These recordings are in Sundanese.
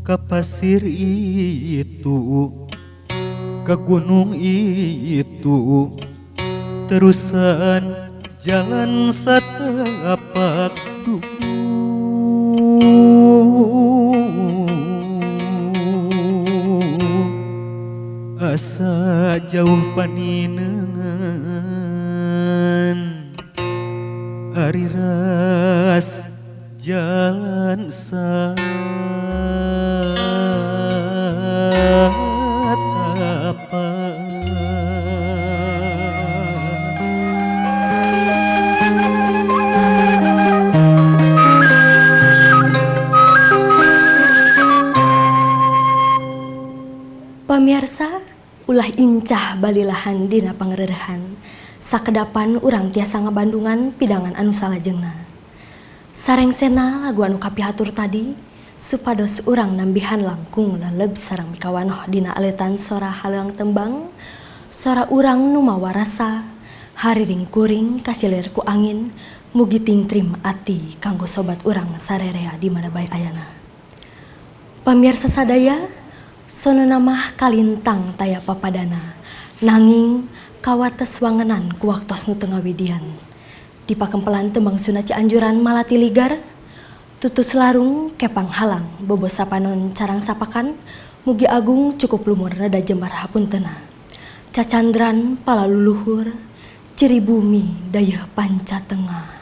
Ka pasir itu, ke gunung itu, terusan jalan satapak asa jauh paninengan ari ras jalan satapak. Pamirsa, ulah incah balilahan dina pangreurehan. Sakedapan urang tiasa ngabandungan pidangan anu salajengna. Sarengsena lagu anu kapihatur tadi supados urang nambihan langkung leleb sareng mikawanoh dina aletan sora haleuang tembang, sora urang nu mawa rasa, hariring kuring kasilir ku angin, mugi tingtrim ati kanggo sobat urang sarerea di mana bae ayana. Pamirsa sadaya, sonona mah kalintang taya papadana, nanging kawates wangenan ku waktos nu teu ngawidian. Ti pakempelan tembang Sunda Cianjuran malati ligar, tutus larung kepang halang, bobo sapanon carang sapakan, mugi agung cukup lumur rada jembar hapuntena. Cacandran palaluluhur, ciri bumi dayeuh panca tengah,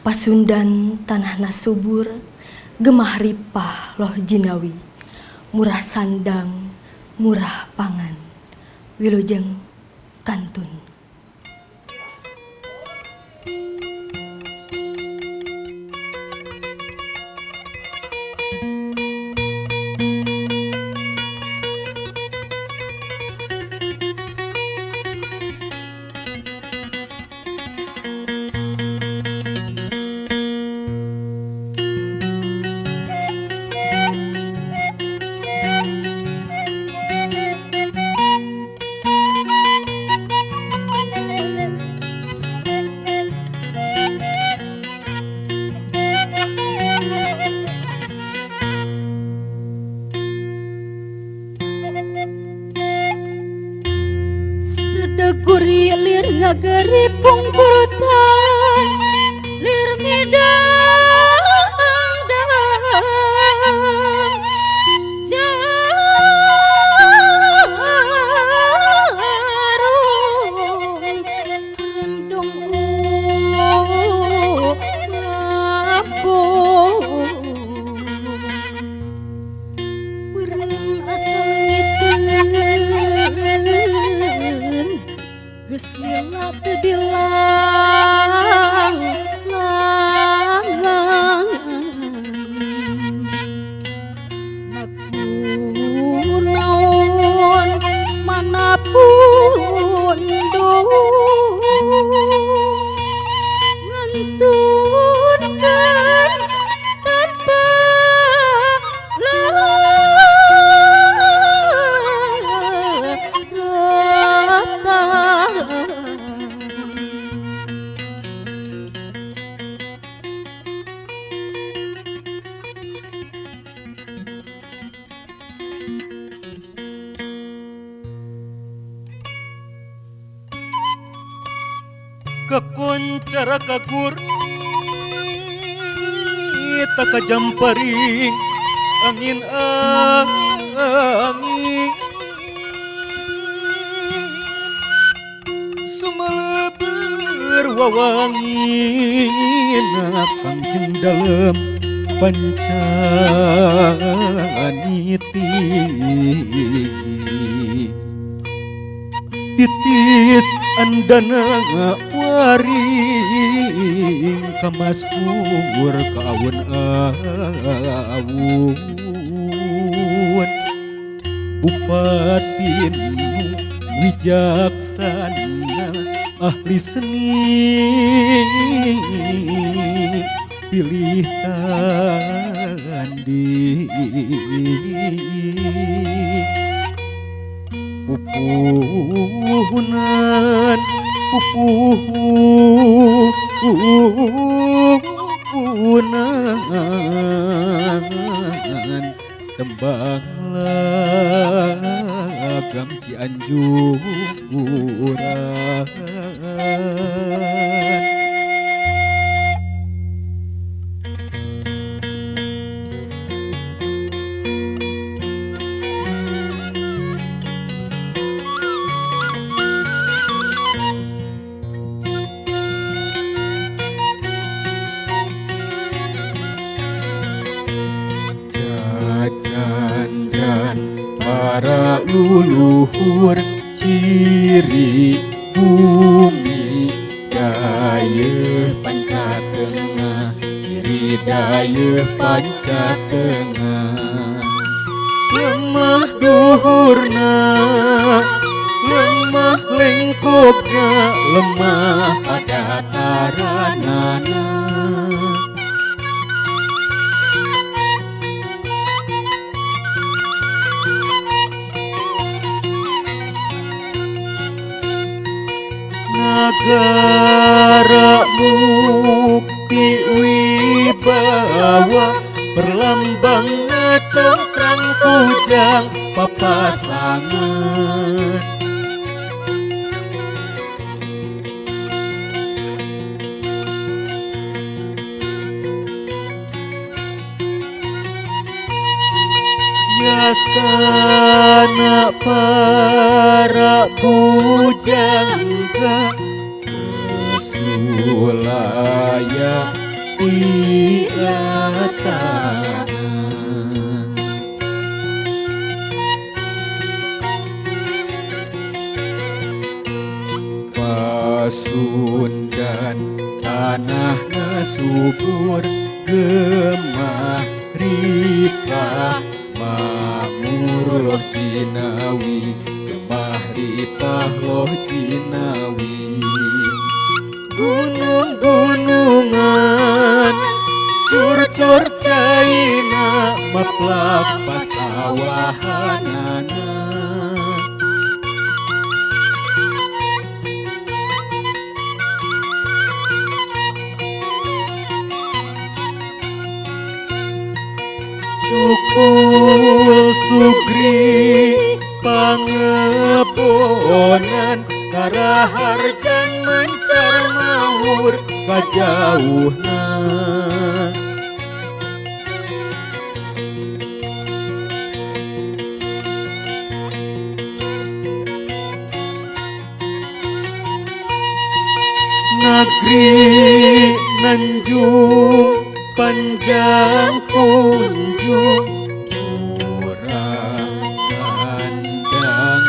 Pasundan tanahna subur, gemah ripah loh jinawi, murah sandang, murah pangan. Wilujeng kantun. Sedeguri lir ngageripung kurutan lir midang dang jarum rendung mabung wereng asal ngiteun geus lila teu dilang langang nakunaon manapun duh ngantunkeun tanpa Kakoncara kagurni takajamparing angin angin sumeleber wawangin Kangjeng dalem pancaniti titis andana waring kamaskur ka aun-aun Bupati nu wijaksana ahli seni pilih tanding pupuhunan pupuhunan Tembang lagam Cianjuran. Cacandran para luluhur ciri bumi dayeuh panca tengah, ciri dayeuh panca tengah. Lemah duhurna, lemah lengkopna, lemah padataranana. Nagara mukti wibawa perlambangna cengkrang kujang papasangan. Yasana para pujangga Sulaya tiatana. Pasundan tanahna subur gemah ripah makmur loh jinawi, gemah ripah loh jinawi. Gunung-gunungan curcur caina maplak pasawahanana. Cukul sugri pangebonan karaharjan mencar mawur kajauhna. Negeri Nanjung panjang kunjung urang sandang